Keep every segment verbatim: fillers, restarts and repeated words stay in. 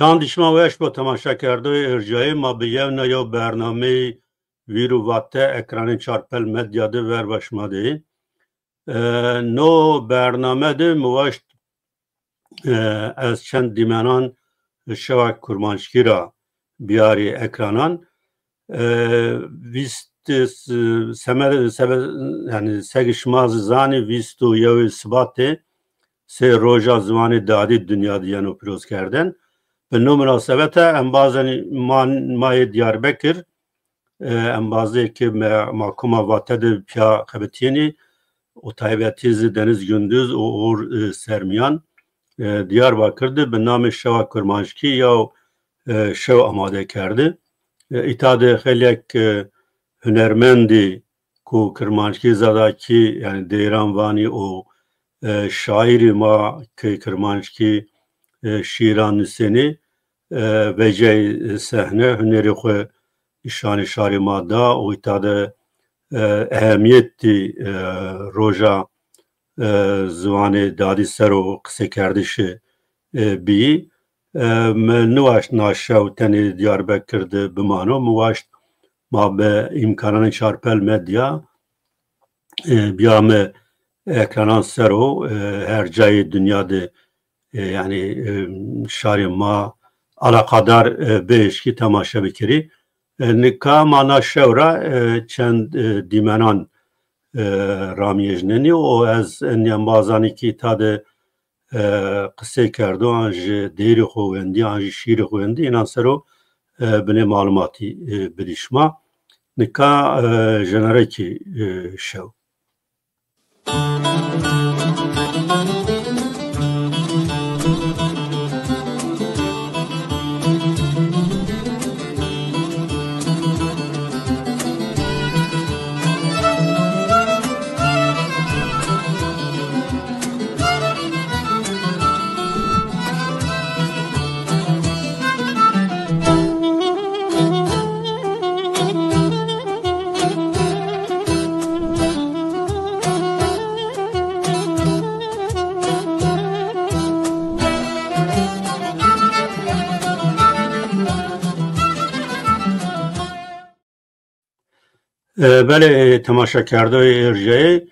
Çand şima weş bo temaşakerdoyê erjayê ma, bi yewna yew bernameyî Vîr û Vate ekranê Çarpel Medya de ver va şima de yê. E, no bername de mi waşt, e, ez çend dîmenan şewa kurmanckî ra biyarî ekranan. E, vîst, e, semed, sebe, yanî seg şima zî zanî, vîst û yewê Sibatê sey roja ziwanê dadî dinya de yeno pîrozkerden. Bi no minasebete embazên ma, ma yê Diyarbekir, e, embazê ke me, ma koma Vate de piya xebitîyenî, û taybetî zî Deniz Gündüz û Uğur, e, Sermiyan, e, Diyarbakir de bi namê Şewa Kurmanckî yew, e, şew amade kerde. E, îta de xeylek, e, hunermendî ku kirmanckî, zadakî, yanî deyran vanî û, e, şaîrî ma ke kirmanckî, e, şîîran nusenî, e, veceyê sehne, hunerê xwu îşanê şarê ma da û îta de, e, ehemîyetî, e, roja, e, ziwanê dadî ser o qiseykerdişî, e, bîyî. E, mi niwaşt na şew tenê Diyarbekir de bimano. Mi waşt ma bi îmkananê Çarpel Medya, e, biyame ekranan ser o, e, her cayê dinya de, e, yanî, e, şarê ma alaqadar, e, bieşkî temaşe bikerî. E, nika ma na şew ra, e, çend, e, dîmenan, e, ramiyejnenî û ez enî embazanî kî îta de, e, qisey kerdo, an jî deyrê xo wendî, an jî şîîrê xo wendî, înan ser o, e, binê malumatî, e, bidî şima. Nika, e, jenerekî, e, şew. E, belê, e, temaşekerdoyê erjayê,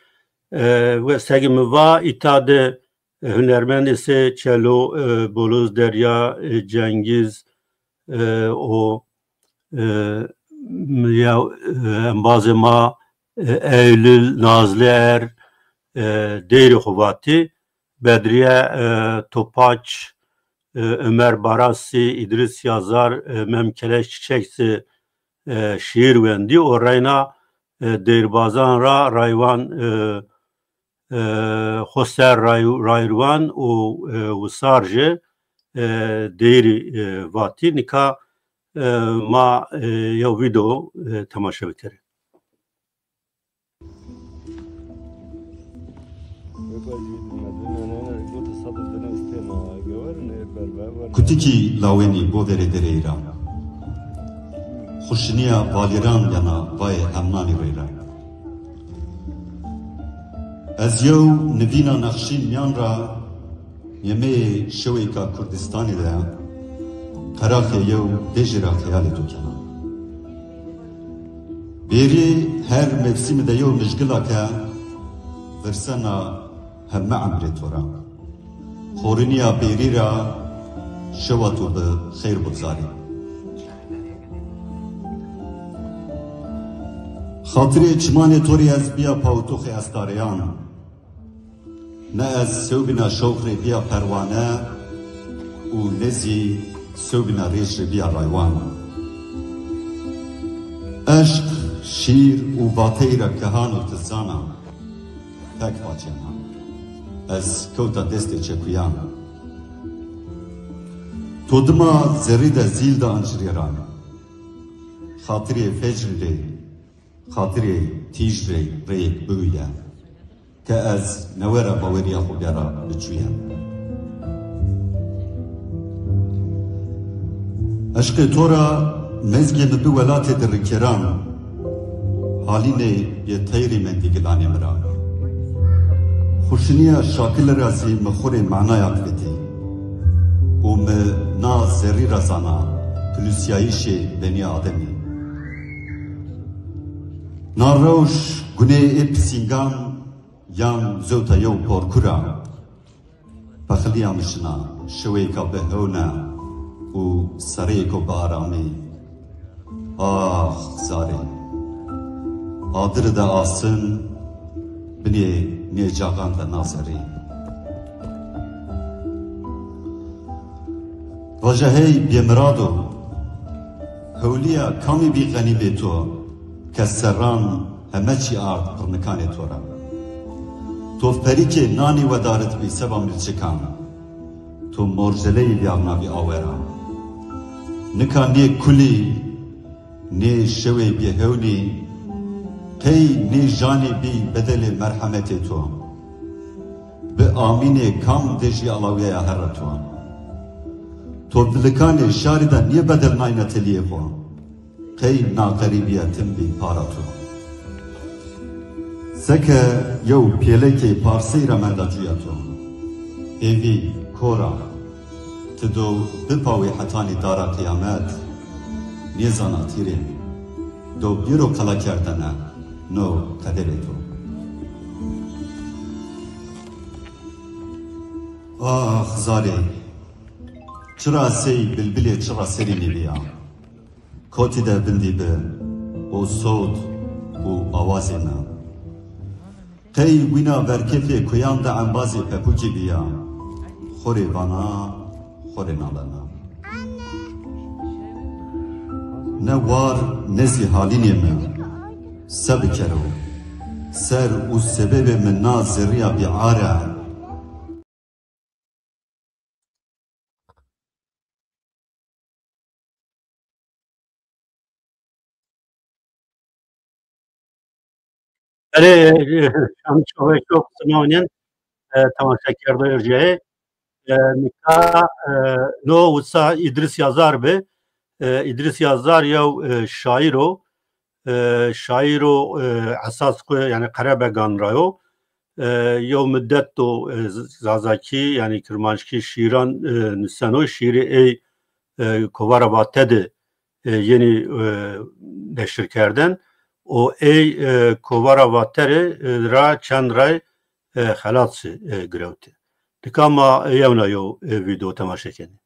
e, we segî mi va, îta de, e, hunermendê sey Çelo, e, Boloz Derya, e, Cengîz, e, û, e, m-, ya, e, embazê ma, e, Eylül, Nazlı Er, e, deyrê xo vatî, Bedriye, e, Topaç, e, Ömer Barasi, Îdris Yazar, e, Mem Keleş Çiçek zî, e, şîîr wendî û reyna, e, deyrbazan ra raywan, e, e, Xoser Ray-, Rayirwan û, e, Wisar jî, e, deyrî, e, vatî. Nika, e, ma, e, yew vîdeo, e, temaşe bikerê. Kutikî lawenî bo verê dereyî ra. Xuşinîya valîran yena vayê hemnanî rey ra. Ez yew nivîna nexşîn mîyan ra yemeyê şewêka Kurdîstanî de qeraxê yew dejî ra xeyalê to kena. Bêrî her mewsîmî de yew mijgila ke virsena heme emrê to ra. Xorinîya bêrî ra şewa to bi xeyr biguzarî. Xatirê çimanê to rê ez bîya pawitoxê estareyan. Ne ez sewbîna şewq rê bîya perwane û ne zî sewbîna rêç rê bîya raywan. Eşq, şîr û vateyî ra kehan û tizana, pek vacena. Ez kewta destê çekuyan. To dima zerrî de zîl de ancirê ra. Xatirê fecr rê, xatirê tîj rê reyêk biwîye. Ke ez newe ra bawerîya xo bîyara niçûye. Eşqê to ra mezgê mi bi welatê di rikêran, halînê yê teyrî mendî gilanê mi ra. Xuşinîya şakile ra zî mi xwu rê manaya qvetî û mi na Na zerrî ra zana pilusîyayîşê benî ademî. Na rewş guneyê ê pisîngan yan zewta yew porkur a. Pexilîya mi şina, şewêka bi hewne û sereyêko bi aramî. Ax zarê, adiri de asin, binê nê caxan de na zerrî. Vaja hey bêmirado, hewlîya kamî bî xenîmê to, ke serran heme çî ard pirnikanê to ra. To perîkê nanî wedaritbî seba milçikan, to morceleyî vîyarnabî awe ra. Nika nê kulî, nê şewê bêhewnî, qey nê janî bî bedelê merhemetê to. Bi amînê kam dejî alawîyeya herre to. To vilikanê şarî de nêbedelnayne telîyê xo. Qey na xerîbîye tim bî para to. Seke yew pêlekê parseyî ra menda cuya to. Êvî, kor a. Ti do bipawî hetanî dara qiyamet. Nêzana tîrê. Do bêro qela kerdene no qederê to. Ax zarê, çira sey bilbilê çira serî nêbîya. Kotî de vindî bi o sowt û awazê mi. Qey wîna verkefê kuyan de embazê pepûkî bîya. Xo rê vana, xo rê nalena. Ne war ne zî halînê mi se bikero. Ser û sebebê mi na zerrîya bîar e. Erê, şan çavê çok sinonin, e, temaşekerdo erciyayê. E, nika, e, no wisa Îdris Yazar bi. E, Îdris Yazar yew, e, şaîr o. E, şaîr o, e, esas xwu, yanî, Qerebegan ra yo. E, yew mudet do, e, z-, zazakî, yanî kirmanckî şîîran, e, nuseno. Şîîrê ey, e, Kovara Vate de, e, yenî, e, neşir kerden. O ey, e, Kovara Vate rê, e, ra çend ray, e, xelat şi, e, girewte. Nika ma yewna yew, e, vîdeo temaşe kenê.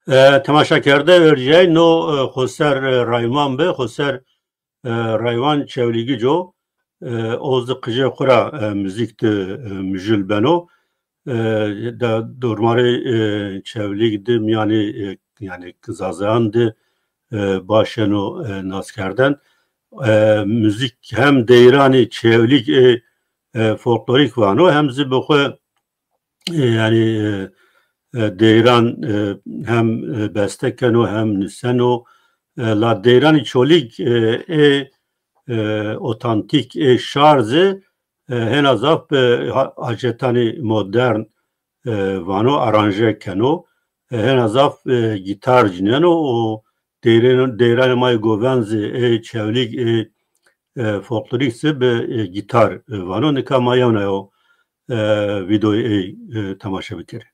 E, temaşakerde erjey no, e, xoser, e, raywan bi, xoser, e, raywan Çewlîgic o, e, o zî qijê xwu ra, e, muzîk di, e, mijûl beno. E, de dormarê, e, Çewlîg di mîyanê, e, yanî zazayan di, e, baş eno, e, naskerden. E, muzîk hem deyranê Çewlîg, e, e, folklorîk vano, hem zî bi xwu e, yanî, e, e, deyran, e, hem, e, beste keno hem nuseno. E, la deyranê Çolîg, e, ê, e, otantîk, ê şar zî, e, hêna zaf bi ha-, acetanê modern, e, vano, aranje keno. E, hêna zaf, e, gîtar cineno û deyran-, deyranê ma yê goven zî ê Çewlîg, ê, e, folklorîk zî bi, e, gîtar, e, vano. Nika ma yewna yew e, vîdeoyê ey, e, temaşe bikerê.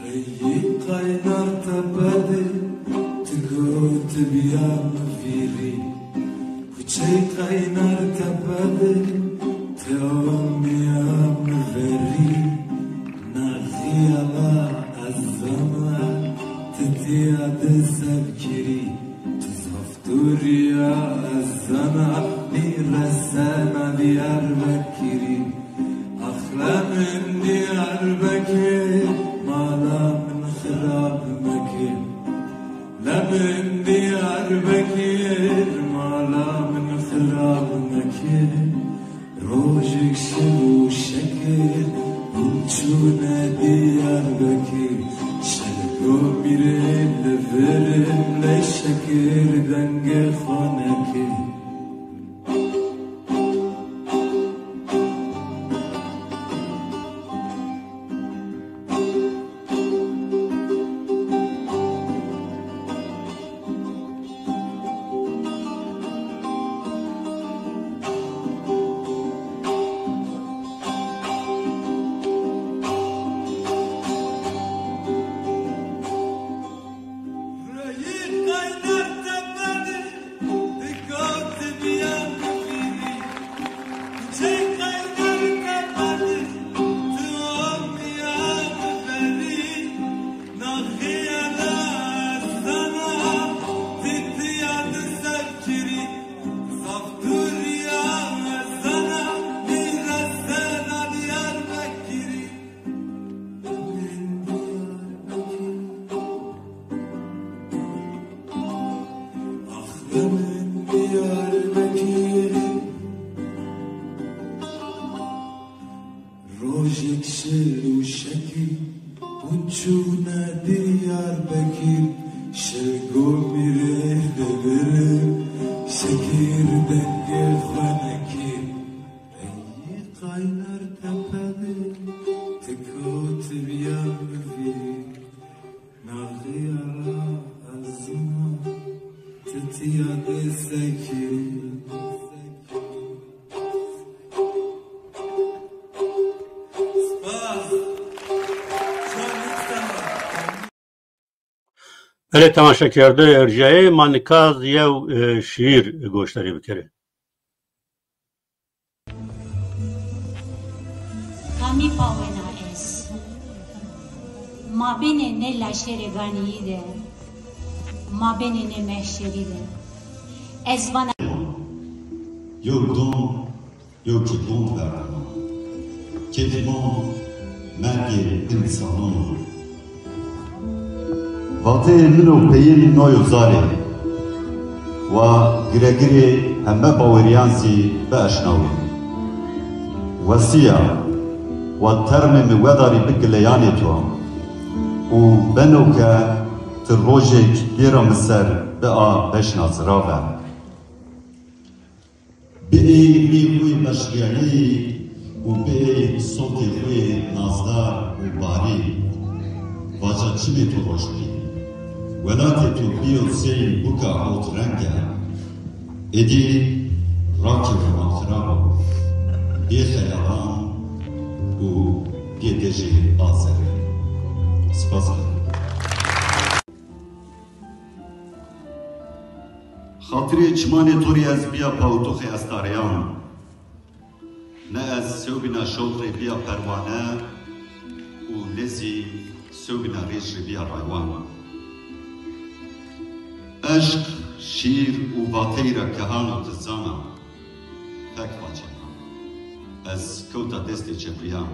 Reyî qaynar tepe de, ti got bîya mi vîrî. Kuçey qaynar tepe de, ti omîya mi verî. Na xîyala ez zana, ti tîya de sev kirî. Ti zaf dûrî ya ez zana, nîresena Dîyarbekirî. Ax lemin Dîyarbekir, mala min xirab meke. Lemin Dîyarbekir, mala min xirab meke. Rojêk şil û şekir, hûn çûne Dîyarbekir. Şel go mîrê li vir im, lê şekir dengê xo neke. Axlê min Diyarbekir, rojêk şil û şekir, hûn çûne Diyarbekir, şil go mîrê li vir im, şek Şîr dengê xwenekî, ey qayner tepe de, ti kot biya mi vî, naxîya ra ez zana, ti tîya dê sekî. Spas. Belê, temaşekerdoyê erjayê, ma nika yew, e, şîîr goşdarî bikerê. Kamî pawena ez? Mabênê nê laşêrê ganîyî de, mabênê nê mehşerî de, ez vana. Yew don Yew ki don verdo ma. Kêf ma mergê însanon o. Vateyê min û peyên no yo zarê. Wa giregirê heme bawerîyan zî bieşnawî. Wesîya, wa termê mi wedarî bi gileyanê to û beno ke ti rojêk bêra mi ser bia beşna zirav e. Bi ey rî xwî meşrîyayî û bi ey sotê xwî nazdar û barî, vaca çimê to roşt bî. Welatê to bîyo sey buka ot renge. Êdî rakê roman xirab o. Bê xeyalan û bê dejê azerî. Spas. Xatirê çimanê to rê ez bîya pawitoxê estareyan. Ne ez sewbîna şewq rê bîya perwane û ne zî sewbîna rêç rê bîya raywan. Eşq, şîîr û vateyî ra kehan o ti zana. Fek vacena. Ez kewta destê çepiyan.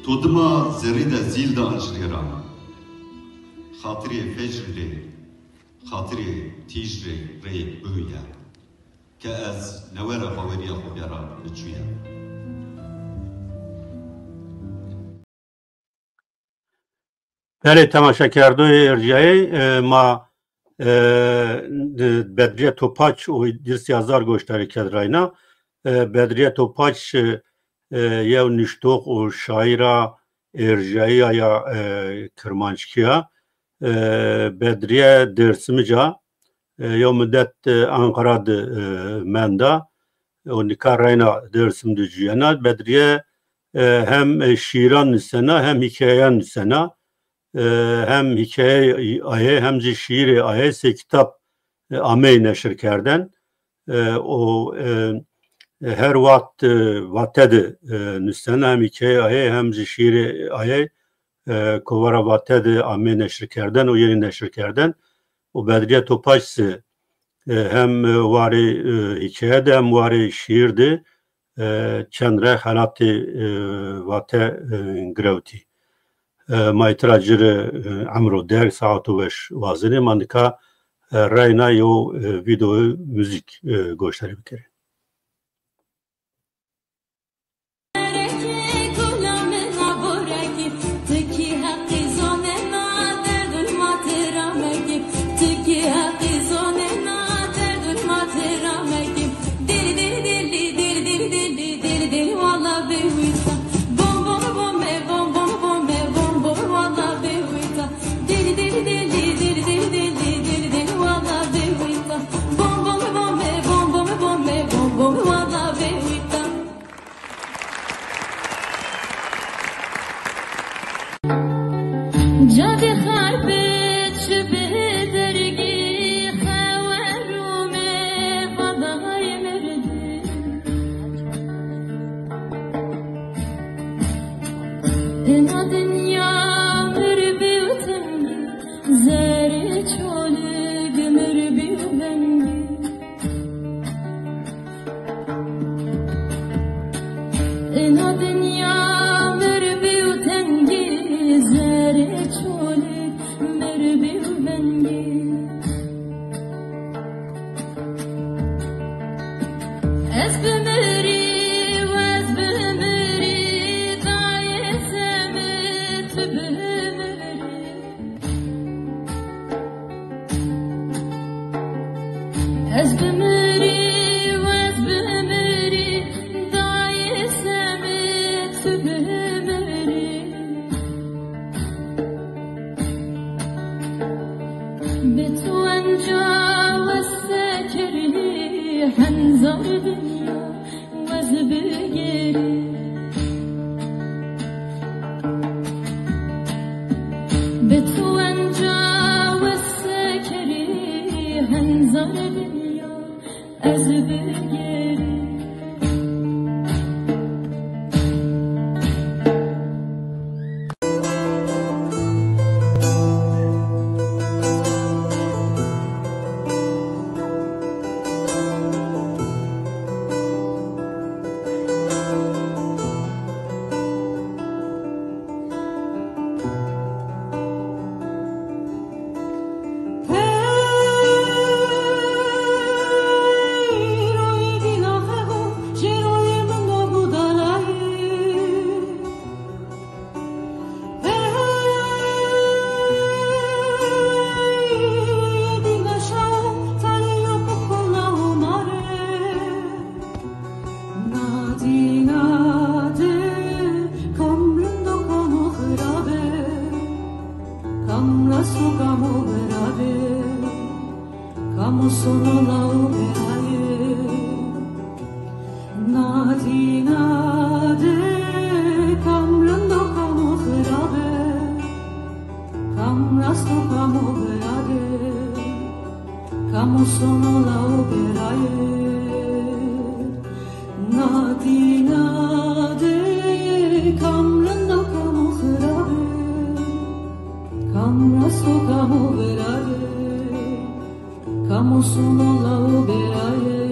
To dima zerrî de zîl da ancirê ra. Xatirê fecrî rê, xatirê tîj rê rê bihuye. Ke ez newe ra bawerîya xo bîya ra biçûye. Belê, temaşekerdoyê erjayê, e, ma, e, Bedrîye Topaç û Îdrîsî Azar goşdarî kerd rayna. E, Bedrîye Topaç, e, e, yew nuştox û şaîra erjayîya ya, e, kirmanckî ya. E, Bedrîye Dêrsimij a, e, yew mudet, e, Anqara de, e, menda. O nika reyna Dêrsim de cuyena. Bedrîye, e, hem, e, şîîran nusena, hem hîkayeyan nusena. E, hem hîkayeyê aye, hem zî şîîrê aye sey kitab, e, ameyî neşirkerden. E, o, e, e, her wext, e, vate de, e, nusena, hem hîkayeyê aye, hem zî şîîrê aye, e, kovara vate de ameyî neşirkerden û yenî neşirkerden. Û Bedrîye Topaç zî, e, hem, e, warê, e, hîkaye de hem warê şîîr de, e, çend re xelatê, e, vate, e, girewtî. E, ma îtira ci rê, e, emr û derg, saet û weş wazenê. Ma nika, e, reyna yew, e, vîdeoyê muzîk, e, goşdarî bikerê. Cadê xarbê çi bi dergî xewer û mêvaday mirdi. Ina dinya mir bî û tengî, zerê çolig mir bî û vengî. Ina dinya mir bî û tengî, zerê çolig mir bî û vengî. Ez bimirî û ez bimirî, dayê semê tu bimirî. Ez bimirî, ez bimirî, dayê semê tu bimirî. Bi tu enca wes sekerî, henzar dinya wes bigerî. Bi tu enca wes sekerî, henzar dinya ez bigerî. Nadîna de kam rind o, kam o xirab e, kam rast o, kam o xirab e, kam o sono law o bêra ye. Nadîna de kam rind o, kam o xirab e, kam rast o, kam o xirab e, kam o sono law o bêra ye. Nadîna de kam rind o, kam o xirab e, kam rast o, kam o xirab e, kam o sono law o bêra ye.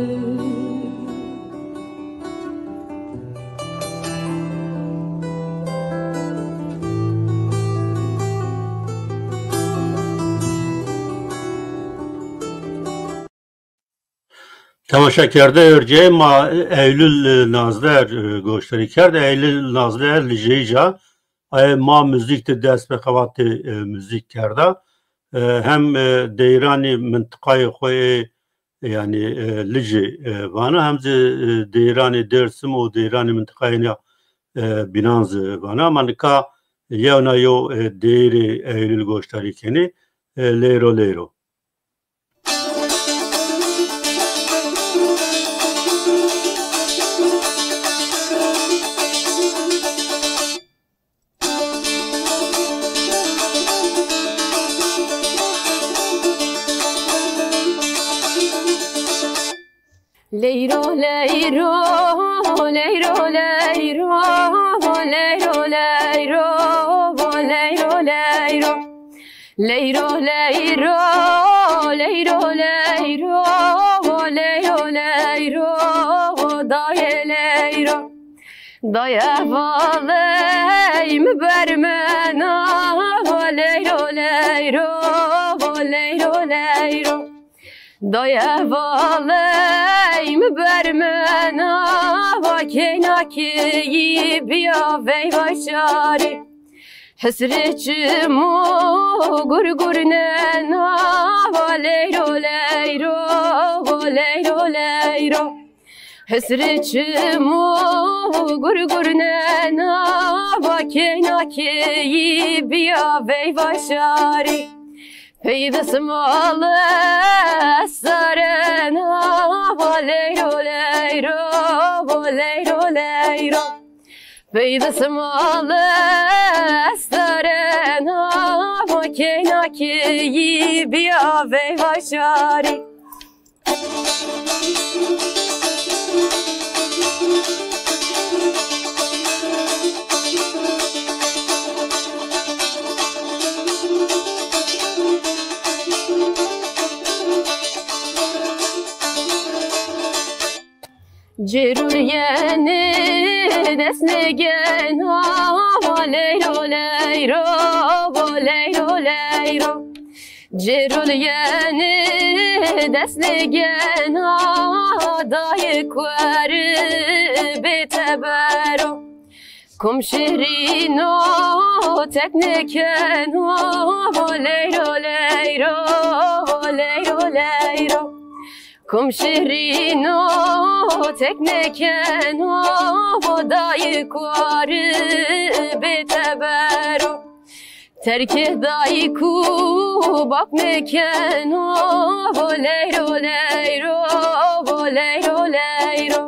Temaşekerde erceyê ma Eylül, e, nazdeh, e, goşdarî kerd. Eylül nazdeh Lijeyî ca. Aye ma muzîk de dest bi xebatê, e, muzîk kerda. E, hem, e, deyranê mintiqayê xo ê, yanî, e, Licê, e, vana, hem zî, e, deyranê Dêrsim û deyranê mintiqayê nîya, e, bînan zî vana. Ama nika yewna yew, e, deyrê Eylül goşdarî kenê, e, Leyro Leyro. Leyro, leyro, leyro, leyro, leyro, leyro, leyro, leyro, leyro. Leyro, leyro, leyro, leyro, leyro, leyro, dayê leyro. Dayê valey mi bermena, leyro, leyro, leyro, leyro. Dayê valey mi bermena, va keyna keyî biya veyva şarî. Hisrê çimo gur gur nena, va leyro leyro, va leyro leyro. Hisrê çimo gur gur nena, va keyna keyî biya veyva şarî. Pey dismale estarena, va leyro leyro, va leyro leyro. Pey dismale estarena, va keyna keyî biya veyva şarî. Cêrul yenê dest nêgena, va leyro leyro, va leyro leyro. Cêrul yenê dest nêgena, dayê kuer bê teber o. Kum şehrîno tek nêkeno, leyro leyro, leyro leyro. Kom şirîno tek nêkeno, vo dayik wari bêteber o. Terkê dayik û bak nêkeno, vo leyro leyro, vo leyro leyro.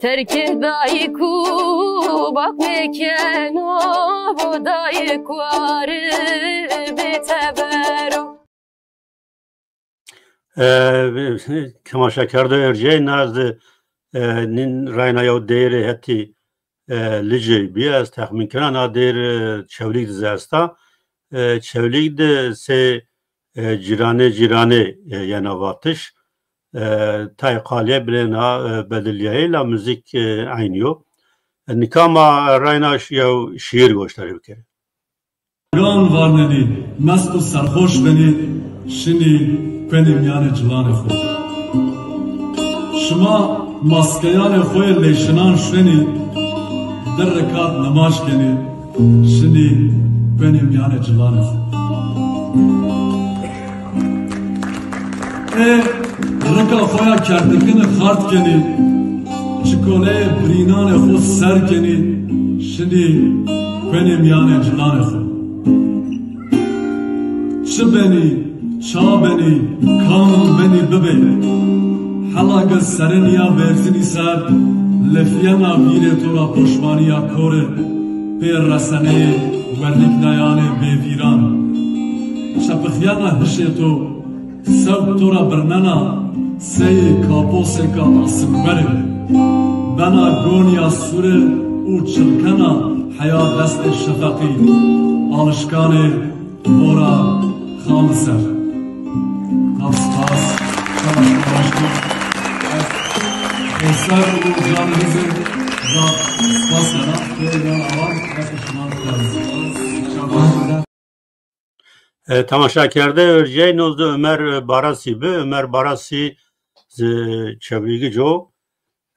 Terkê dayik û bak nêkeno, vo dayik wari bêteber o. E, temaşakerdo ercey, na zî, e, nîn rayna yew deyre hetî, e, Licê bî. Ez texmîn kena na deyr, e, Çewlîg de zî esta. E, Çewlîg de sey, e, cîranê cîranê, e, yena vatiş. E, tay qalîye bilêna, e, bedilîyayê la muzîk, e, eynî yo. E, nika ma rayna ş-, yew şîîr goşdarî bikerê. Gan varnenî, mest û serxoş benî, şinî kuenê mîyanê cilanê xo. Şima maskeyanê xo yê leyşinan şuenî, di rekat nimaj kenî, şinî kuenê mîyanê cilanê xo. Ê rika xo ya kertikini xart kenî, çikoleyê birînanê xo ser kenî, şinî kuenê mîyanê cilanê xo. Çi benî, ça benî, kam benî bibê, hela gi serê nîya vêrzinî ser, lefîyena vîrê to ra poşmanîya kori, pê reseneyê werniknayanê bêvîran. Çepixîyena hişê to, sewk to ra birnena, sey kaposêka asilwerê. Bena gonîya sûre û çilkena heya destê şefeqî, alişkanê to ra xami ser. Zaf spas, şima şima baş bo. Ez xêser û canê zî zaf spas kena. Pê nan awan, destê şima ser. E, temaşakerde ercey, no zî Ömer Barasî bi. Ömer Barasî zî Çewlîgic o.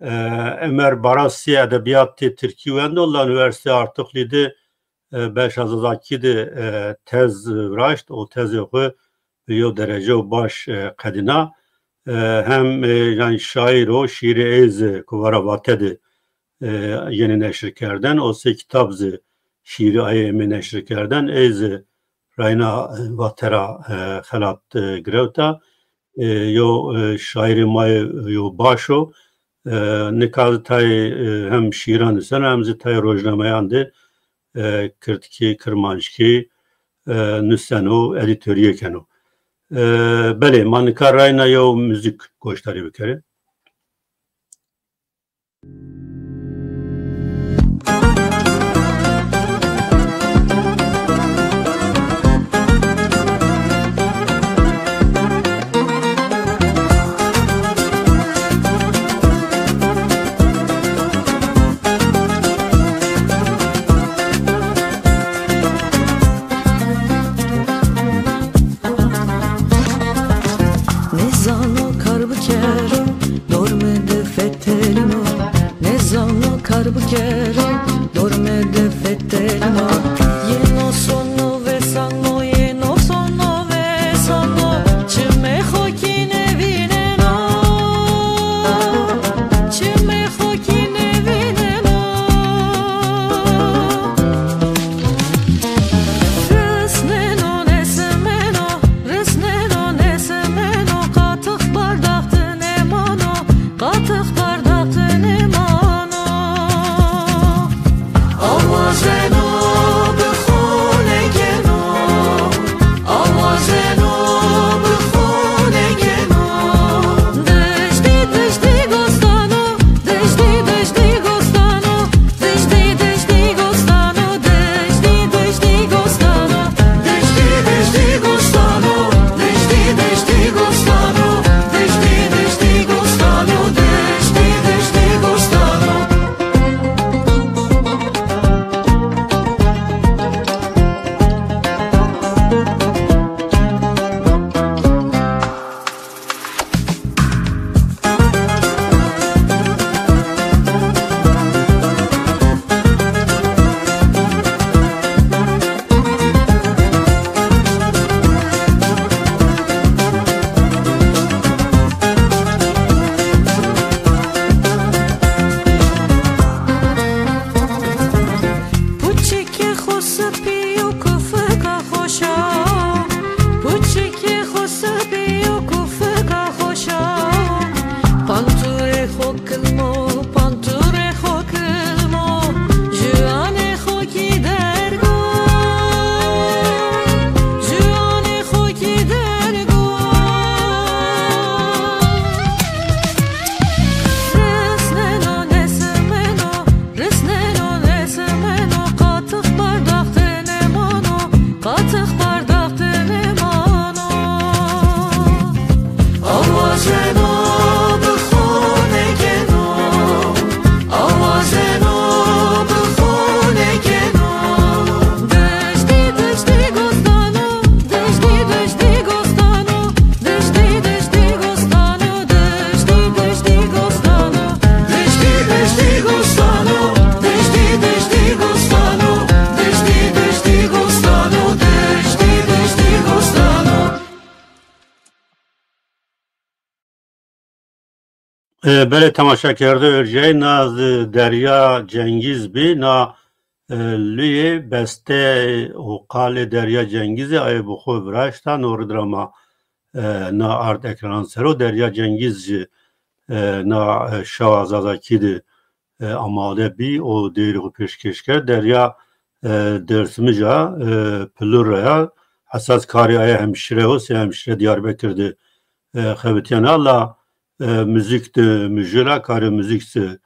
E, Ömer Barasî edebîyatê tirkî wendo la Unîversîteya Artuxlî de, e, beşa Zazakî de, e, tez viraşt. O tezê xwu bi yew dereceyo baş, e, qedîna. E, hem, e, yanî şaîr o, şîîrê ey zî Kovara Vate de, e, yenê neşirkerden. O sey kitab zî şîîrê aye êmê neşirkerden. Ey zî rayna, e, Vate ra, e, xelat, e, girewta. E, yo, e, şaîrê ma yê, e, yo baş o. E, nika zî tayê, e, hem şîîran nuseno hem zî tayê rojnameyan de, e, kirdkî, kirmanckî, e, nuseno, edîtorîye keno. E, belê, ma nika rayna yew muzîk goşdarî bikerê. Nêzano kar bikero, dormê de fetelîno. Nêzano kar bikero, dormê de fetelîno. Yeno sono vêsanmo, yeno sono vêsanmo, çimê xo kî nêvîneno, çimê xo kî nêvîneno. Risneno nêsimeno, risneno nêsimeno, qatix bardax de nêmano, E, belê, temaşakerde erjayî, na zi Derya Cengîz bî, na, e, luyê beste û qalê Derya Cengîzî ayê bi xo viraşta, no rid ra ma, e, na ard ekranan ser o. Derya Cengîz jî, e, na, e, Şewa Zazakî de, e, amade bî û deyrê xo pêşkêş kerd. Derya, e, Dêrsimij a, e, Pilur ra ya. Esas karê aye hemşîre o, sey hemşîre Diyarbekir de, e, xebitîyena la, e, muzîk de mijûl a, karê muzîk se,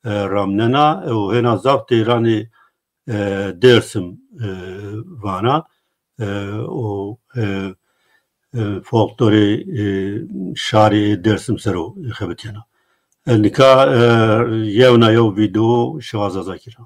e, ramnena, e, û hêna zaf deyranê, e, Dêrsim, e, vana, e, û, e, e, folklorê, e, şarê Dêrsim ser o xebitîyena. E, nika, e, yewna yew vîdeo Şewa Zazakî ra.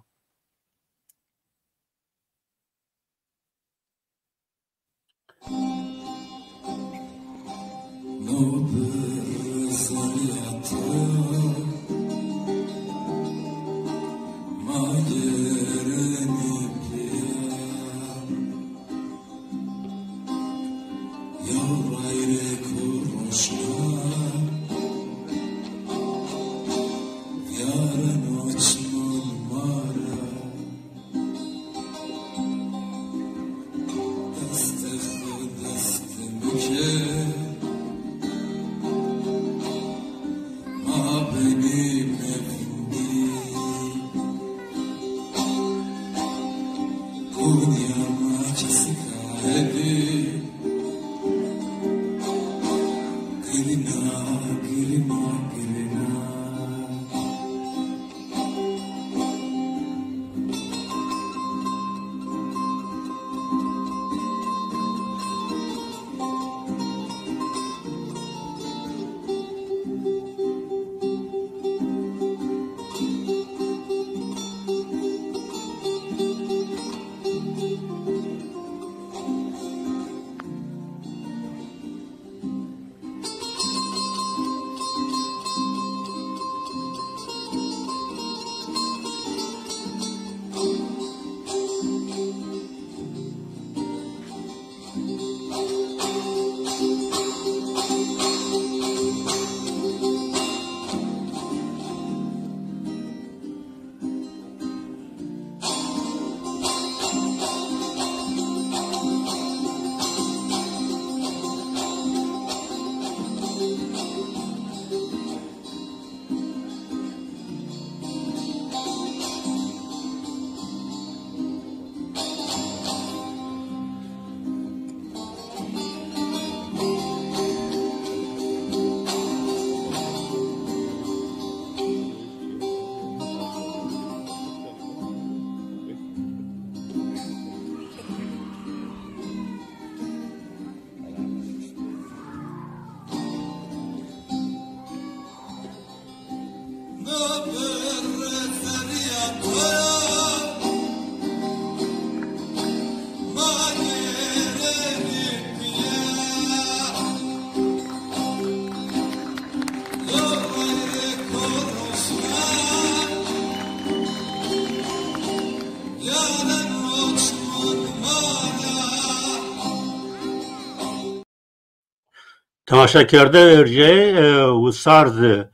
Temaşakerde erjeyê, e, wisar zî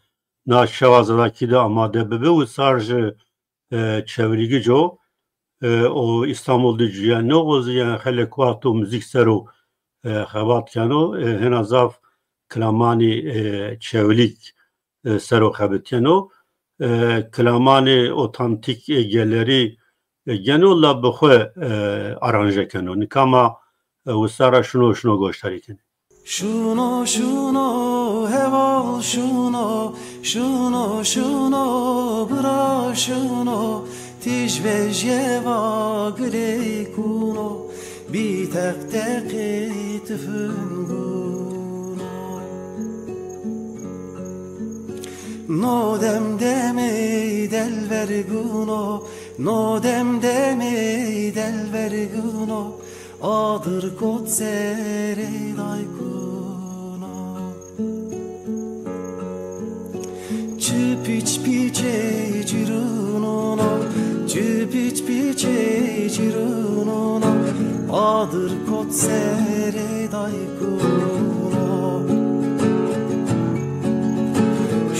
na Şewa Zazakî de amade bibi. Wisar jî, e, Çewlîgic o, e, o Îstanbul de cuyeno, o zî, yanî, xelê ku ato muzîk ser o, e, xebat keno, e, hêna zaf kilamanî, e, Çewlîg, e, ser o xebitîyeno. E, kilamanê otantîk, e, gelerî, e, geno la bi xwu, e, aranje keno. Nika ma, e, wisar ra şino, şino goşdarî kenê. Şuno, şuno, heval şuno, şuno, şuno, bira şuno, tîj vejye va giley kuno, bî teq teqê tifingûno. No dem demê delvergûno, no dem demê delvergûno, adir kot serê daykuno. Çi piç piçê cirûnûno, çi piç piçê cirûnûno, adir kot serê daykuno.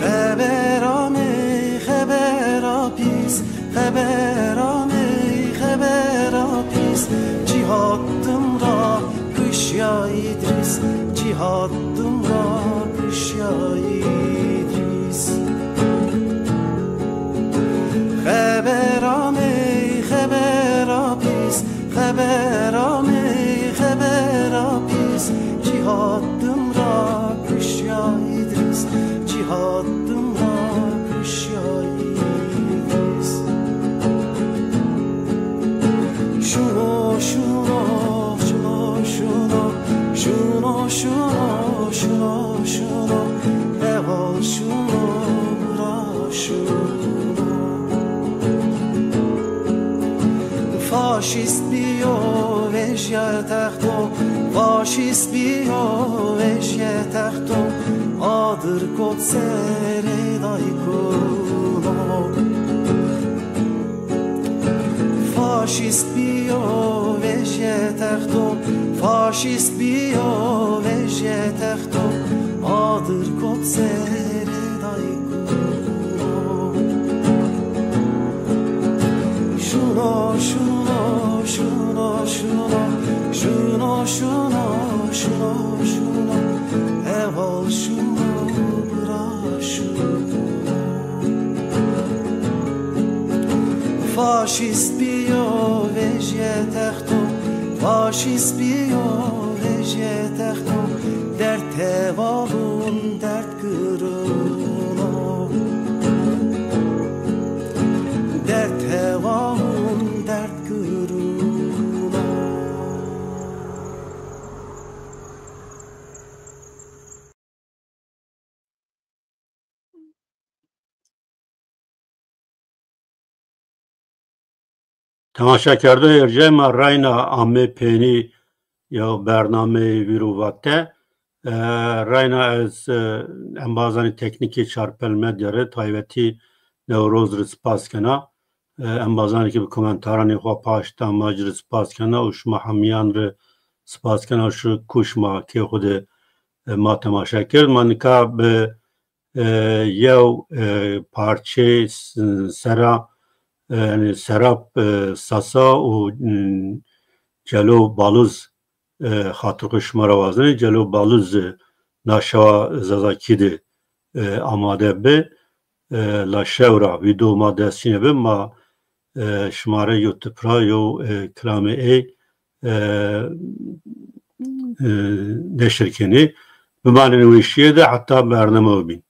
Xebera ney, xebera pîs, xebera ney, xebera pîs. Cîhat dim ra kişya Îdrîs, cîhat dim ra kişya Îdrîs. Xebera ney, xebera pîs, xebera ney, xebera pîs. Cîhat dim ra kişya Îdrîs, cîhat dim ra kişya Îdrîs. Şuno, şuno, şuno, şuno, şuno, şuno, şuno, şuno, heval şuno, bira şuno. Faşîst bîyo, vejye texto, faşîst bîyo, vejye texto, adir kot serê daykuno. Faşîst bîyo, vejye texto, faşîst bîyo, vejye texto, adir kot serê daykuno. Şuno, şuno, şuno, şuno, şuno, şuno, şuno, şuno, heval şuno, bira şuno. Faşîst bîyo, vejye texto, faşîst bîyo, vejye texto, derd hevalun derd girino. Derd hevalun derd girino. Temaşekerdoxê erjayê ma, reyna amê pênî ya bernameyê vîr û vate. E, reyna ez, e, embazanê teknîkê Çarpel Medya rê, taybetî Newroz rê spas kena. E, embazanê ke bi komentaranê xo paşt da ma ci rê spas kena û şima hemîyan rê spas kena. Şu kuş ma kê xo de e, ma temaşe kerd. Ma nika bi, e, yew, e, parçê s-, sera, e, yanî Serap, e, Sasa û, m, Celo Baluz, e, xatirxwe şima ra wazenê. Celo Baluz, e, na şewa Zazakî de, e, amade bi. E, la şew ra vîdeo ma dest çîne bi, ma, e, şima rê YouTube ra yew, e, kilamê ey, e, e, neşir kenê. Bimanên weşîye de heta bername bîn.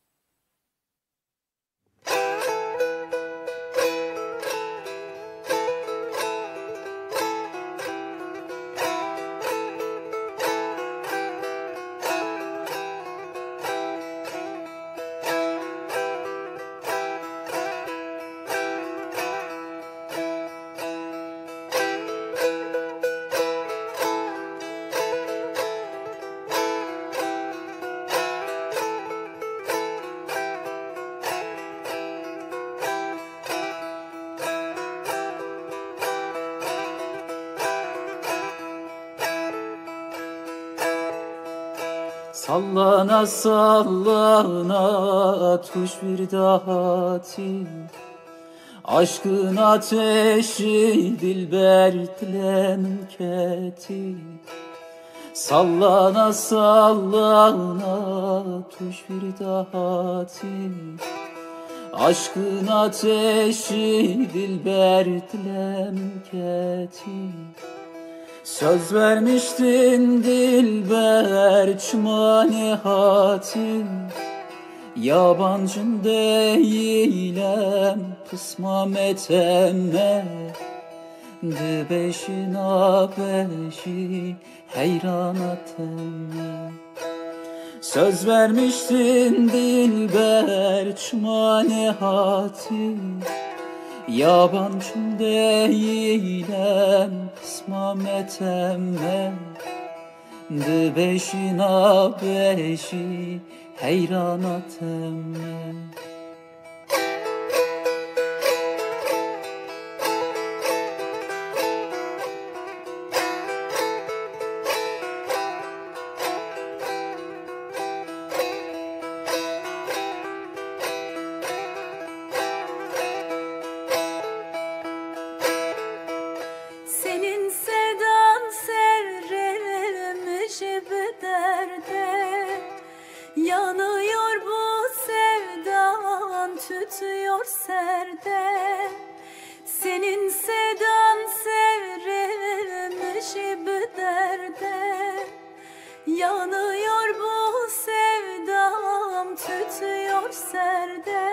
Sallana sallana tuş bir dahati. Aşkın ateşi dilber dilemketi. Sallana sallana tuş bir dahati. Aşkın ateşi dilber dilemketi. Söz vermiştin dilber çima nihati. Yabancın değilim, kısma meteme. Di beşina beşi heyran ateme. Söz vermiştin dilber çima nihati. Yabancın değilim, kısma meteme. Di beşina beşi heyran ateme. Senin sevdan serrimi bir derde. Yanıyor bu sevdan, tütüyor serde. Senin sevdan serrimi bir derde. Yanıyor bu sevdam, tütüyor serde.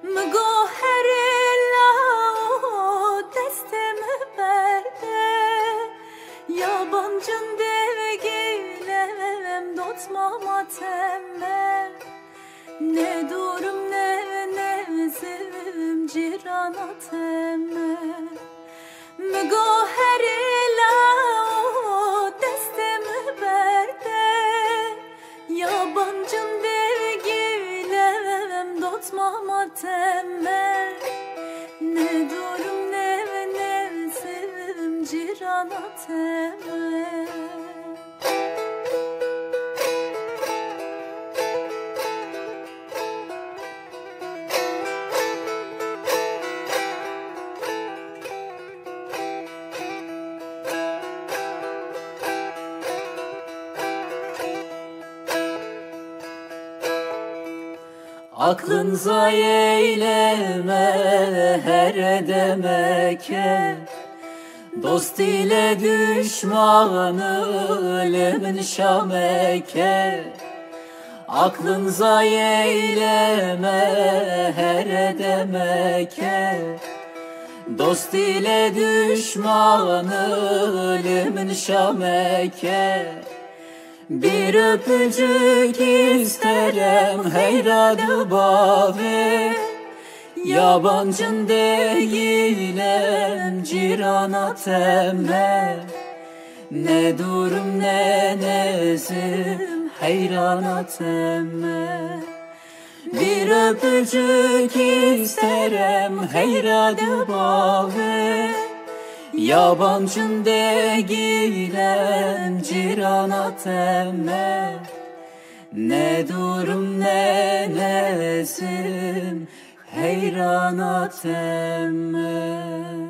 Mi go herê lao destê mi berde. Yabancın devgilem dotma mateme. Ne durum ne nezim ciran ateme. Mi go herê lao destê mi berde. Yabancın devgilem dotma mateme. Ne durum ne nezim ciran ateme. Aklın zay eyleme here demeke. Dost ile düşmanı limn şameke. Aklın zay eyleme here demeke. Dost ile düşmanı limn şameke. Bir öpücük isterim heyra di bavê. Yabancın değilim ciran ateme. Ne durum ne nezim heyran ateme. Bir öpücük isterim heyra di bavê. Yabancın değilim ciran ateme. Ne durum ne nesim, heyrana temme.